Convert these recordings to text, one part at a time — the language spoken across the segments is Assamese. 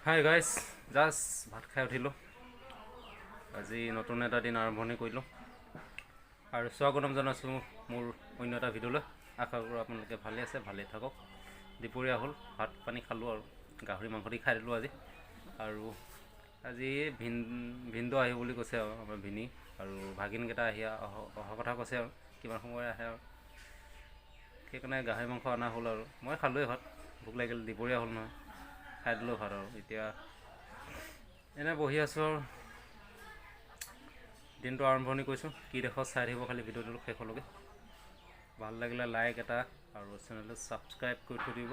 হাই গাইছ, জাষ্ট ভাত খাই উঠিলোঁ। আজি নতুন এটা দিন আৰম্ভণি কৰিলোঁ আৰু স্বাগতম জনাইছোঁ মোৰ অন্য এটা ভিডিঅ'লৈ। আশা কৰোঁ আপোনালোকে ভালে আছে, ভালে থাকক। দুপৰীয়া হ'ল, ভাত পানী খালোঁ আৰু গাহৰি মাংস দি খাই দিলোঁ আজি। আৰু আজি ভিনদেউ আহিব বুলি কৈছে আৰু আমাৰ ভিনী আৰু ভাগিনকেইটা আহি অহা কথা কৈছে আৰু কিমান সময় আহে আৰু সেইকাৰণে গাহৰি মাংস অনা হ'ল আৰু মই খালোঁৱেই ভাত। ভোক লাগিল, দুপৰীয়া হ'ল নহয়, খাই দিলোঁ ভাত আৰু এতিয়া এনে বহি আছোঁ আৰু দিনটো আৰম্ভণি কৰিছোঁ। কি দেখক চাই থাকিব খালি ভিডিঅ'টো শেষলৈকে। ভাল লাগিলে লাইক এটা আৰু চেনেলটো ছাবস্ক্ৰাইব কৰি থৈ দিব।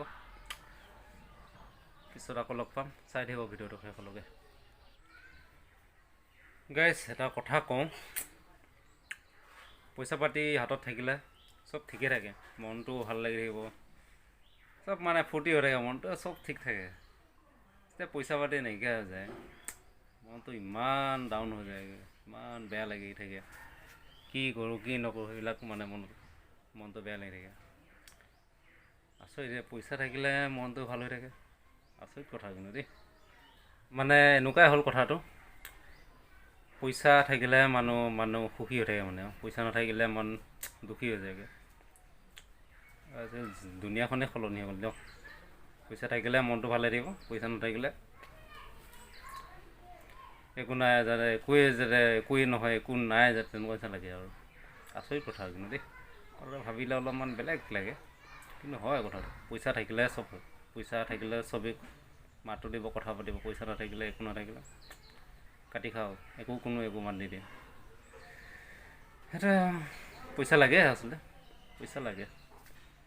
পিছত আকৌ লগ পাম, চাই থাকিব ভিডিঅ'টো শেষলৈকে। গাইছ, এটা কথা কওঁ, পইচা পাতি হাতত থাকিলে চব ঠিকে থাকে, মনটো ভাল লাগি থাকিব, চব মানে ফূৰ্তি হৈ থাকে, মনটো চব ঠিক থাকে। যেতিয়া পইচা পাতি নাইকিয়া হৈ যায়, মনটো ইমান ডাউন হৈ যায়, ইমান বেয়া লাগি থাকে, কি কৰোঁ কি নকৰোঁ সেইবিলাক মানে মনত মনটো বেয়া লাগি থাকে। আচৰিত, পইচা থাকিলে মনটো ভাল হৈ থাকে, আচৰিত কথা কিন্তু দেই। মানে এনেকুৱাই হ'ল কথাটো, পইচা থাকিলে মানুহ সুখী হৈ থাকে, মানে পইচা নাথাকিলে মন দুখী হৈ যায়গৈ। আজি দুনীয়াখনেই সলনি হৈ গ'ল দিয়ক। পইচা থাকিলে মনটো ভালে থাকিব, পইচা নাথাকিলে একো নাই যাতে, একোৱেই যাতে একোৱেই নহয়, একো নাই যাতে, তেনেকুৱা নিচিনা লাগে আৰু। আচৰিত কথা কিন্তু দেই, কথাটো ভাবিলে অলপমান বেলেগ লাগে, কিন্তু হয় কথাটো। পইচা থাকিলেহে চব হয়, পইচা থাকিলে চবেই মাতটো দিব, কথা পাতিব। পইচা নাথাকিলে, একো নাথাকিলে কাটি খাওঁ, একো কোনো একো মাত নিদিয়ে। সেইটোৱে, পইচা লাগে, আচলতে পইচা লাগে,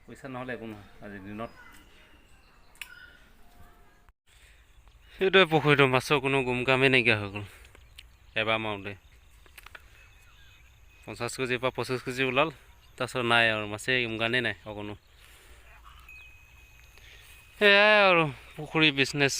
পইচা নহ'লে একো নহয় আজিৰ দিনত। সেইটোৱে পুখুৰীটো মাছৰ কোনো গুম কামেই নাইকিয়া হৈ গ'ল। এবাৰ মাৰোঁতে 50 কেজিৰ পৰা 25 কেজি ওলাল, তাৰপিছত নাই আৰু মাছেই উমঘানেই নাই অকণো। সেয়াই আৰু পুখুৰী বিজনেছ।